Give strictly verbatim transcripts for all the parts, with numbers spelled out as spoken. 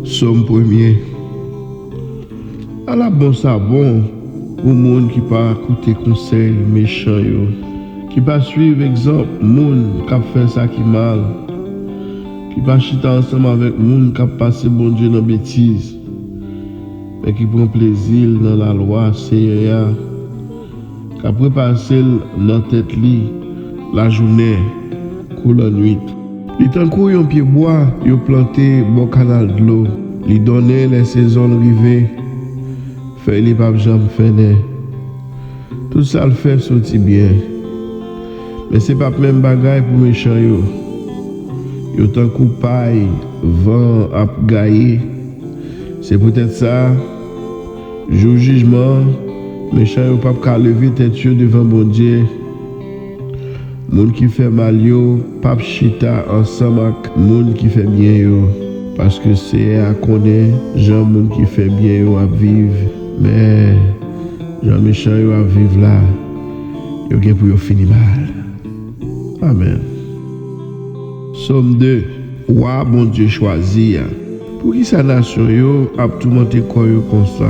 Sòm premye. Ala bon sa bon pou moun ki pa koute konsèy mechan yo, ki pa suiv egzanp moun k ap fè sa ki mal, ki pa chita ansanm avèk moun k ap pase Bondye nan betiz, men ki pran plezi l nan lalwa Seyè a, k ap repase l nan tèt li lajounen kou lannwit. Li tankou yon pyebwa yo plante bò kanal dlo. Li donnen lè sezon l rive, fèy li p ap janm fennen. Tout sa l fè soti byen. Men se p ap menm bagay pou mechan yo. Yo tankou pay van an ap gaye. Se poutèt sa, jou jijman an, mechan yo p ap ka leve tèt yo devan Bondye. Moun ki fè mal yo p ap chita ansanm ak moun ki fè byen yo, paske Seyè a konnen jan moun ki fè byen yo ap viv, men jan mechan yo ap viv la, yo gen pou yo fini mal. Amèn. Sòm de. Wa Bondye chwazi a. Poukisa nasyon yo ap toumante kò yo konsa?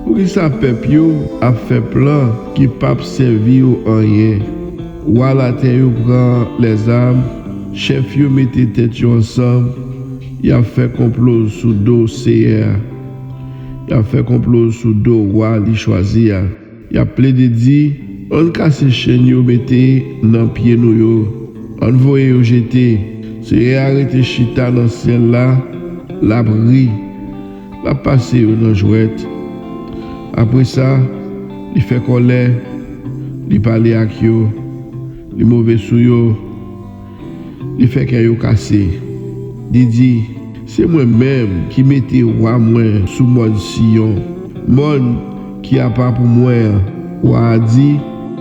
Poukisa pèp yo ap fè plan ki p ap sèvi yo anyen? Wa latè yo pran lèzam, chèf yo mete tèt yo ansanm, y ap fè konplo sou do Seyè a, y ap fè konplo sou do wa li chwazi a. Y ap plede di, ann kase chenn yo mete nan pye nou yo, ann voye yo jete. Seyè a rete chita nan syèl la, l ap ri, l ap pase yo nan jwèt. Apre sa, li fè kòlè, li pale ak yo, li move sou yo. Li fè kè yo kase. Li di, se mwen menm ki mete wa mwen sou mòn Siyon, mòn ki apa pou mwen an. Wa a di,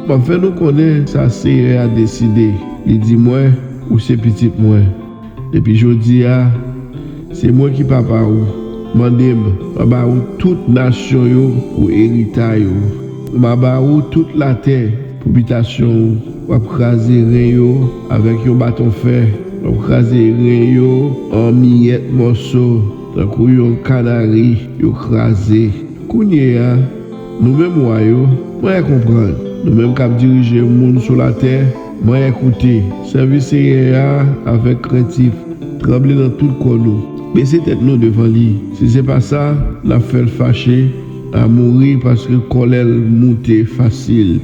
m ap fè nou konnen sa Seyè a deside. Li di mwen, ou se pitit mwen. Depi jodi a, se mwen ki papa ou. Mande m, m a ba ou tout nasyon yo pou eritay ou. M a ba ou tout latè pou bitasyon ou. W ap kraze ren yo avèk yon baton fè. W ap kraze ren yo an miyèt mòso, tankou yon kanari yo kraze. Kounye a, nou menm wa yo, mwen konprann. Nou menm k ap dirije moun sou latè, mwen koute. Sèvi Seyè a avèk krentif. Tranble nan tout kò nou. Bese tèt nou devan li. Si se pa sa, n ap fè l fache, a mouri paske kòlè l moute fasil.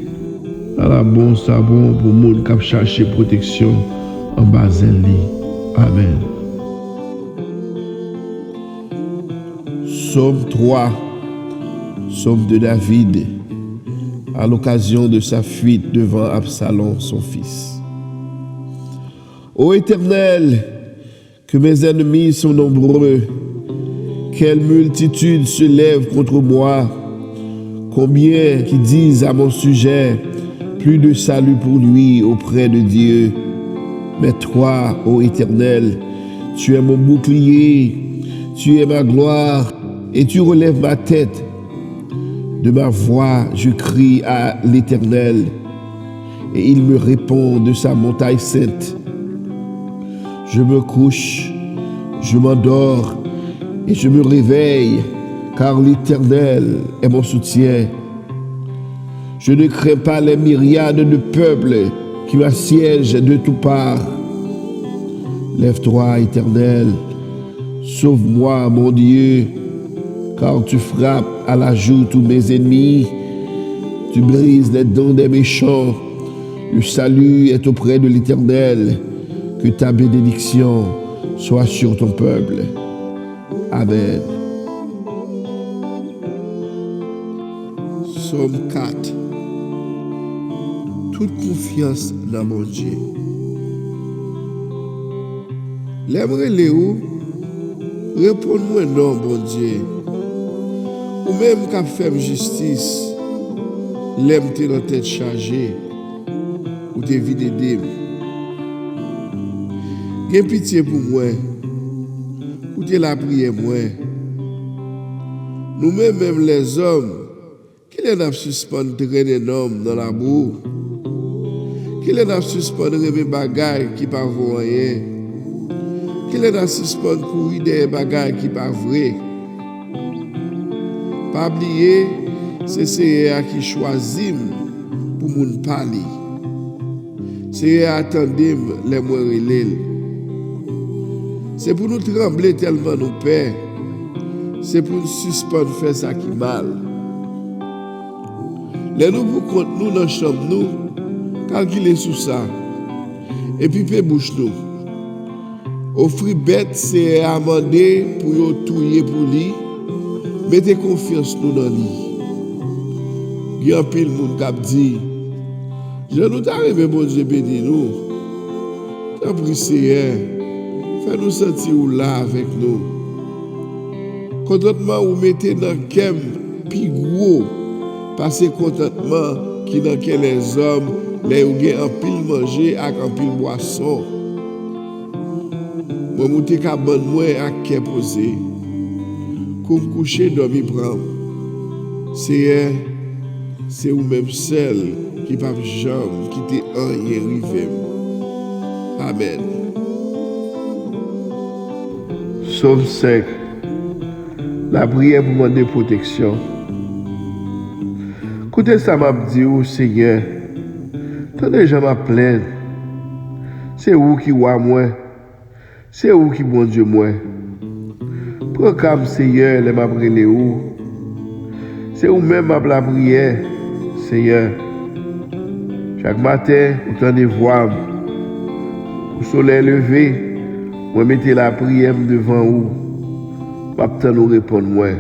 Ala bon sa bon pou moun k ap chache pwoteksyon anba zèl li. Amèn. Psaume trois, psaume de David, à l'occasion de sa fuite devant Absalom, son fils. Ô Éternel, que mes ennemis sont nombreux, quelle multitude se lève contre moi, combien qui disent à mon sujet, plus de salut pour lui auprès de Dieu. Mais toi, ô Éternel, tu es mon bouclier, tu es ma gloire, et tu relèves ma tête. De ma voix, je crie à l'Éternel, et il me répond de sa montagne sainte. Je me couche, je m'endors, et je me réveille, car l'Éternel est mon soutien. Je ne crains pas les myriades de peuples qui m'assiègent de toutes parts. Lève-toi, Éternel, sauve-moi, mon Dieu, car tu frappes à la joue tous mes ennemis. Tu brises les dents des méchants. Le salut est auprès de l'Éternel. Que ta bénédiction soit sur ton peuple. Amèn. Sòm kat. Tout konfyans nan Bondye. Lè m rele ou, reponn mwen non, Bondye. Ou menm k ap fè m jistis, lè m te nan tèt chaje, ou te vin ede m. Gen pitye pou mwen, koute lapriyè mwen. Nou menm menm lèzòm, kilè n ap sispann trennen nanm nan labou? Kilè n ap sispann renmen bagay ki pa vo anyen? Kilè n a sispann kouri dèyè bagay ki pa vre? Pa bliye, se Seyè a ki chwazi m pou moun pa li. Seyè a tande m lè mwen rele l. Se pou nou tranble tèlman nou pè. Se pou n sispann fè sa ki mal. Lè nou poukont nou nan chanm nou, kalkile sou sa, epi pe bouch nou. Ofri bèt Seyè a mande pou yo touye pou li, mete konfyans nou nan li. Gen anpil moun k ap di, "Jan nou ta renmen Bondye beni nou. Tanpri, Seyè, fè nou santi ou la avèk nou." Kontantman ou mete nan kè m pi gwo pase kontantman ki nan kè lèzòm lè yo gen anpil manje ak anpil bwason. Mwen moute kabann mwen ak kè poze. Kou m kouche, dòmi pran m. Seyè, se ou menm sèl ki p ap janm kite anyen rive m. Amèn. Sòm senk. Lapriyè pou mande pwoteksyon. Koute sa m ap di w, Senyè. Tande jan m ap plenn. Se ou ki wa mwen. Se ou ki Bondye mwen. Pran ka m, Seyè, lè m ap rele ou. Se ou menm m ap lapriyè, Seyè. Chak maten, ou tande vwa m. Kou solèy leve, mwen mete lapriyè m devan ou. M ap tann ou reponn mwen.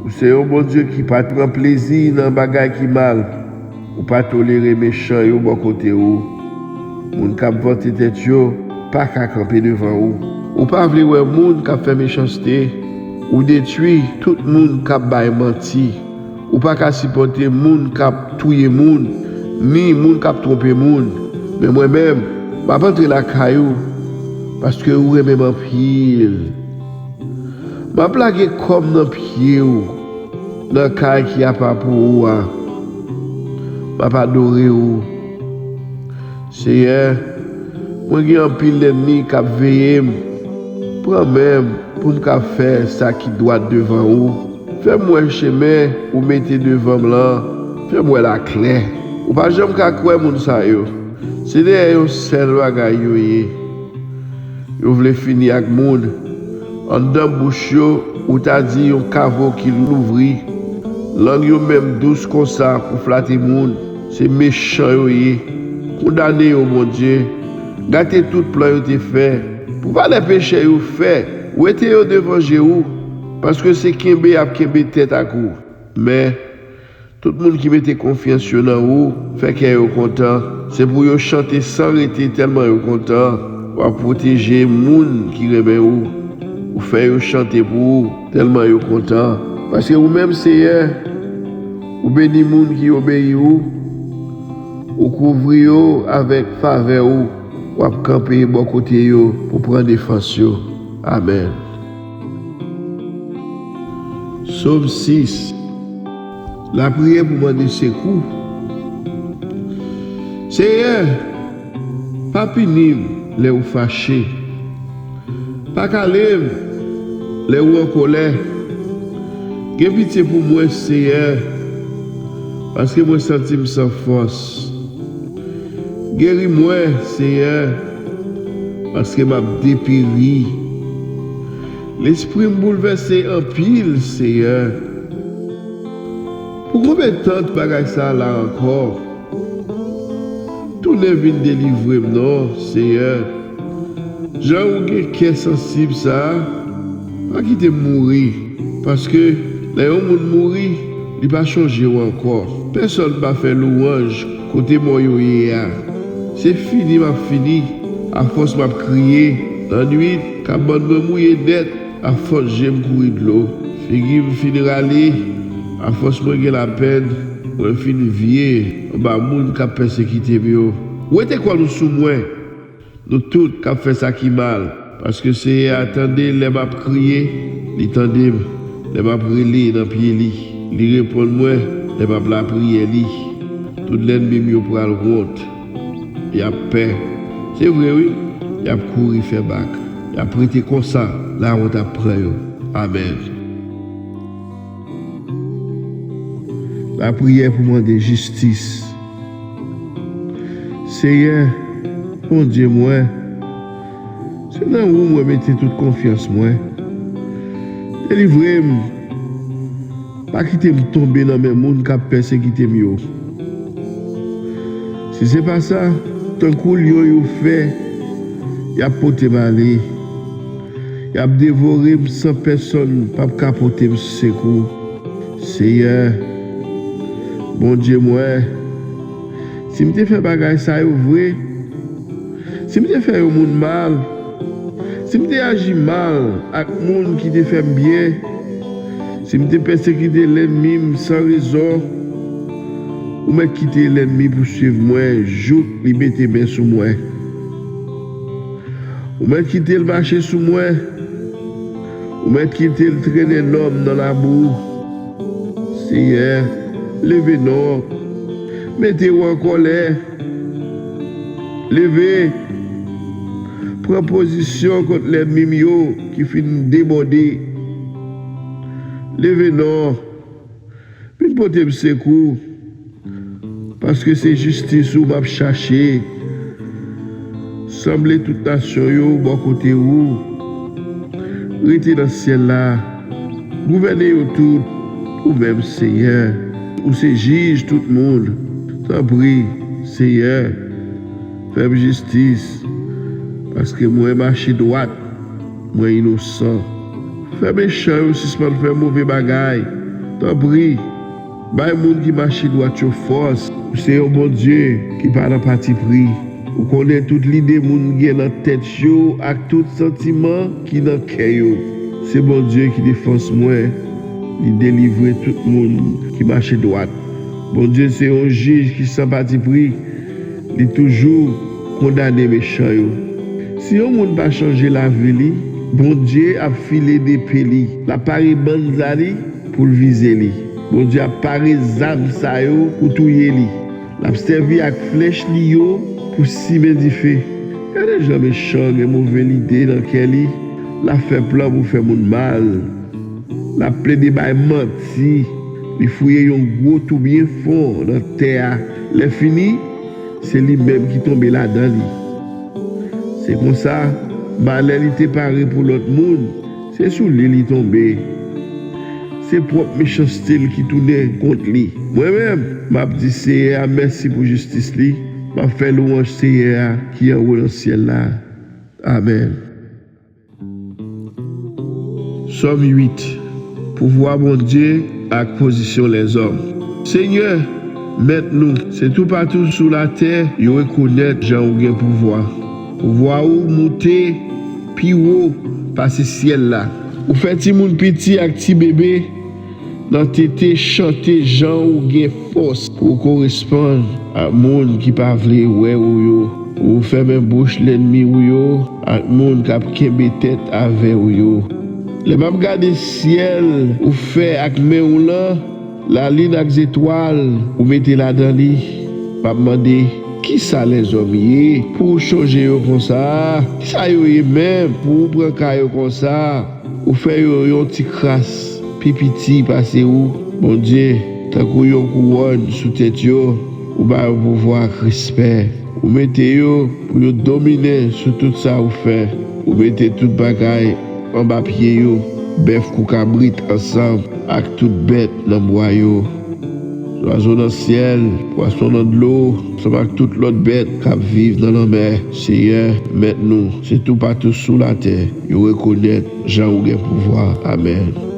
Ou se yon Bondye ki pa pran plezi nan bagay ki mal. Ou pa tolere mechan yo bò kote ou. Moun k ap vante tèt yo pa ka kanpe devan ou. Ou pa vle wè moun k ap fè mechanste. Ou detwi tout moun k ap bay manti. Ou pa ka sipòte moun k ap touye moun, ni moun k ap twonpe moun. Men mwen menm, m ap antre lakay ou, paske ou renmen m anpil. M ap lage kò m nan pye w, nan kay ki apa pou ou a. M ap adore ou. Seyè, mwen gen anpil lènmi k ap veye m. Pran men m pou m ka fè sa ki dwat devan ou. Fè m wè chemen ou mete devan m lan. Fè m wè l aklè. Ou pa janm ka kwè moun sa yo. Se dèyè yon sèl bagay yo ye. Yo vle fini ak moun. Anndan bouch yo, ou ta di yon kavo ki louvri. Lang yo menm dous konsa pou flate moun. Se mechan yo ye. Kondane yo, Bondye. Gate tout plan yo te fè. Pou valè peche yo fè, wete yo devan je ou, paske se kenbe y ap kenbe tèt ak ou. Men, tout moun ki mete konfyans yo nan ou, fè kè yo kontan. Se pou yo chante san rete tèlman yo kontan. W ap pwoteje moun ki renmen ou. Ou fè yo chante pou ou tèlman yo kontan. Paske ou menm, Seyè, ou beni moun ki obeyi ou. Ou kouvri yo avèk favè ou. W ap kanpe bò kote yo pou pran defans yo. Amèn. Sòm sis. Lapriyè pou mande sekou. Seyè, pa pini m lè ou fache. Pa kale m lè ou an kòlè. Gen pitye pou mwen, Seyè, paske mwen santi m san fòs. Geri mwen, Seyè, paske m ap deperi. Lespri m boulvèse anpil, Seyè. Pou konbyen tan bagay sa a la ankò? Tounen vin delivre m non, Seyè. Jan ou gen kè sansib sa a, pa kite m mouri. Paske lè yon moun mouri, li pa chonje w ankò. Pèsonn pa fè louwanj kote mò yo ye a. Se fini m ap fini, afòs m ap kriye. Lannwit, kabann mwen mouye nèt, afòs je m kouri dlo. Figi m fin rale, afòs mwen gen lapèn, mwen fin vye anba moun k ap pèsekite m yo. Wete kò nou sou mwen, nou tout k ap fè sa ki mal, paske Seyè a tande lè m ap kriye, li tande m lè m ap rele nan pye li, li reponn mwen lè m ap lapriyè li. Tout lènmi m yo pral wont, y ap pè. Se vre wi, y ap kouri fè bak. Y ap rete konsa, lawont ap pran yo. Amèn. Lapriyè pou mande jistis. Seyè, Bondye mwen, se nan ou mwen mete tout konfyans mwen. Delivre m, pa kite m tonbe nan men moun k ap pèsekite m yo. Si se pa sa, tankou lyon yo fè, y ap pote m ale. Y ap devore m san pèsonn p ap ka pote m sekou. Seyè, Bondye mwen, si m te fè bagay sa yo vre, si m te fè yon moun mal, si m te aji mal ak moun ki te fè m byen, si m te pèsekite lènmi m san rezon, ou mèt kite lènmi pouswiv mwen jouk li mete men sou mwen. Ou mèt kite l mache sou mwen. Ou mèt kite l trennen lòm nan labou. Seyè, leve non. Mete w an kòlè. Leve. Pran pozisyon kont lènmi m yo ki fin debòde. Leve non. Vin pote m sekou, paske se jistis ou m ap chache. Sanble tout nasyon yo bò kote ou. Rete nan syèl la. Gouvène yo tout, ou menm, Seyè. Ou se jij tout moun. Tanpri, Seyè, fè m jistis, paske mwen mache dwat. Mwen inosan. Fè mechan yo sispann fè move bagay. Tanpri, bay moun ki mache dwat yo fòs. Ou se yon Bondye ki pa nan patipri. Ou konnen tout lide moun gen nan tèt yo ak tout santiman ki nan kè yo. Se Bondye ki defans mwen. Li delivre tout moun ki mache dwat. Bondye se yon jij ki san patipri. Li toujou kondane mechan yo. Si yon moun pa chanje lavi li, Bondye ap file nepe li. L ap pare banza li pou l vize li. Bondye ap pare zam sa yo pou touye li. L ap sèvi ak flèch li yo pou simen dife. Gade jan mechan gen move lide nan kè li. L ap fè plan pou fè moun mal. L ap plede bay manti. Li fouye yon gwo twou byen fon nan tè a. Lèfini, se li menm ki tonbe ladan li. Se konsa, malè li te pare pou lòt moun, se sou li li tonbe. Se pwòp mechanste l ki tounen kont li. Mwen menm, m ap di Seyè a mèsi pou jistis li. M ap fè lwanj Seyè a ki anwo nan syèl la. Amèn. Sòm uit. Pouvwa Bondye ak pozisyon lèzòm. Senyè, Mèt nou, se toupatou sou latè yo rekonèt jan ou gen pouvwa. Pouvwa ou moute pi wo pase syèl la. Ou fè timoun piti ak ti bebe nan tete chante jan ou gen fòs pou w koresponn ak moun ki pa vle wè ou yo. Ou fèmen bouch lènmi ou yo ak moun k ap kenbe tèt avè ou yo. Lè m ap gade syèl ou fè ak men ou lan, lalin ak zetwal ou mete ladan li, m ap mande, kisa lèzòm ye pou ou chonje yo konsa? Kisa yo ye menm pou ou pran ka yo konsa? Ou fè yo yon ti kras pi piti pase ou, Bondye, tankou yon kouwòn sou tèt yo, ou ba yo pouvwa ak respè. Ou mete yo pou yo domine sou tout sa ou fè. Ou mete tout bagay anba pye yo, bèf kou kabrit ansanm ak tout bèt nan bwa yo. Zwazo nan syèl, pwason nan dlo, ansanm ak tout lòt bèt k ap viv nan lanmè. Seyè, Mèt nou, se toupatou sou latè, yo rekonèt jan ou gen pouvwa. Amèn.